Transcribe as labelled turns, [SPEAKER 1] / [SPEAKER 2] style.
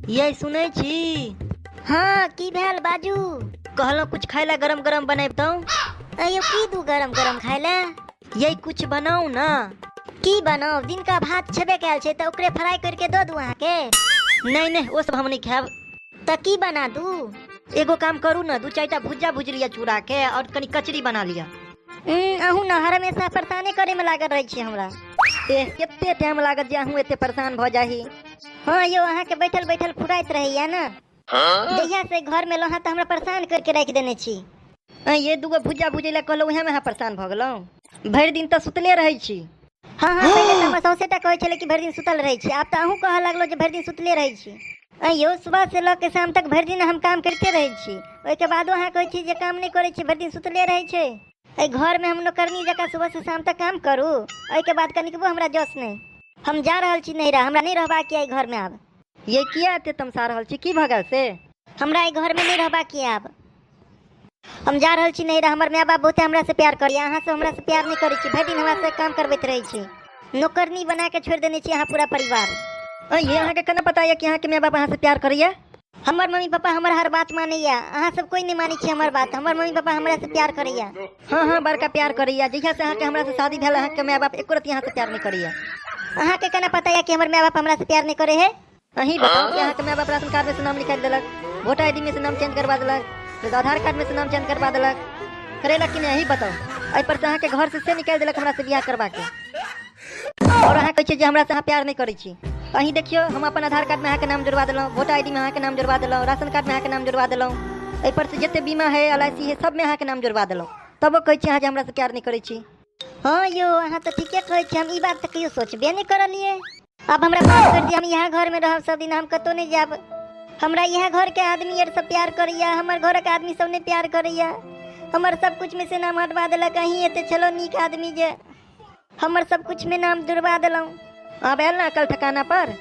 [SPEAKER 1] ये सुनै छी?
[SPEAKER 2] हाँ, की भेल बाजू?
[SPEAKER 1] कहलहुँ कुछ खाय ला गरम गरम बनैबतहुँ।
[SPEAKER 2] अयो की दू गरम गरम खाय ला?
[SPEAKER 1] ये कुछ बनाउ ना।
[SPEAKER 2] की बनाउ? दिनका भात छेबे कयल छै तऽ ओकरे फ्राई करके दऽ दू अहाँके?
[SPEAKER 1] नहीं नहीं, ओ सब हम नहीं खायब।
[SPEAKER 2] तऽ की बना दू?
[SPEAKER 1] एगो काम करू ना, दू चारिटा भुज्जा भुज लिअ चूड़ा के और कनी कचरी बना लिअ।
[SPEAKER 2] अहूँ ने हर हमेशा परेशाने करे में लागल रहै छी हमरा।
[SPEAKER 1] एह, कते टाइम लागत जे अहूँ एते परेशान भऽ जाही?
[SPEAKER 2] हाँ यौ, अहाँके बैठल बैठल फुराइत रहैया ने। जहिया से घर में लहा तऽ हमरा परेशान करके राखि देने छी।
[SPEAKER 1] ये दूगो भुज्जा भुजै लए कहलहुँ, उएह में अहाँ परेशान भऽ गेलहुँ? भरि दिन तऽ सुतले रहै छी।
[SPEAKER 2] हाँ हाँ, पहिले तऽ हमर सौसे टा कहै छलै कि भरि दिन सुतल रहै छी, आब तऽ अहूँ कहऽ लागलहुँ जे भरि दिन सुतले रहै छी। अयौ, सुबह से लऽ के शाम तक भरि दिन हम काम करिते रहै छी, ओहिके बादो अहाँ कहै छी जे काम नहि करै छी, भरि दिन सुतले रहै छै। एहि घरमे हम नौकरनी जकाँ सुबह से शाम तक काम करू, ओहिके बाद कनिकबो हमरा जस नहि। हम जा रहल छी नैहरा, हमरा नहि रहबाक यऽ एहि घरमे आब।
[SPEAKER 1] ये किया एते तमसा रहल छी, की भऽ गेल से?
[SPEAKER 2] हमरा एहि घरमे नहि रहबाक यऽ आब, हम जा रहल छी नैहरा। हमर माय बाप बहुते हमरा से प्यार करैया, अहाँ सब हमरा से प्यार नहि करै छी, भरि दिन हमरा से काम करबैत रहै छी, नौकरनी बना के छोड़ि देने छी अहाँ पूरा परिवार।
[SPEAKER 1] ये अहाँके केना पता यऽ कि अहाँके माय बाप अहाँ से प्यार करैया?
[SPEAKER 2] हमर मम्मी पापा हमर हर बात मानैया, अहाँ सब कोई नहीं मानै छी हमर बात। हमर मम्मी पापा हमरा से प्यार करैया।
[SPEAKER 1] हाँ हाँ, बड़का प्यार करैया। जहिया से अहाँके हमरा से शादी भेल, अहाँके माय बाप एको रत्ती अहाँ से प्यार नहीं करैया।
[SPEAKER 2] अहाँके केना पता यऽ कि हमर माय बाप हमरा से प्यार नहीं करे है?
[SPEAKER 1] अहीं बताओ कि अहाँके माय बाप राशन कार्ड में से नाम निकालि देलक, वोटर आईडी में से नाम चेंज करवा देलक, आधार कार्ड में से नाम चेंज करवा देलक, करेलक कि नहीं? अहीं बताओ। एहि पर से अहाँके घर से निकालि देलक हमरा से बियाह करवा के, और अहाँ कहै छियै जे हमरा से अहाँ प्यार नहीं करै छी। अहीं देखियौ, हम अपन आधार कार्ड में अहाँके नाम जोड़वा देलहुँ, वोटर आईडी में अहाँके नाम जोड़वा देलहुँ, राशन कार्ड में अहाँके नाम जोड़वा देलहुँ, एहि पर से जते बीमा है, LIC है, सब में अहाँके नाम जोड़वा देलहुँ, तबो कहै छी अहाँ जे हमरा से प्यार नहीं करै छी।
[SPEAKER 2] हाँ यौ, अहाँ तऽ ठीके कहै छी, हम ई बात तऽ कहियो सोचबे नहि करलियै। अब हमरा माफ कर दिया, हम यहाँ घर में रहब सब दिन, हम कतौ नहीं जाब। हमरा यहाँ घर के आदमी आर सब प्यार करैया, हमर घर के आदमी सब नहीं प्यार करैया, हमर सब कुछ में से नाम हटवा देलक। अहीं एते छलो नीक आदमी जे हमर सब कुछ में नाम जुड़वा देलहुँ।
[SPEAKER 1] आब आयल ना अकल ठिकाना पर?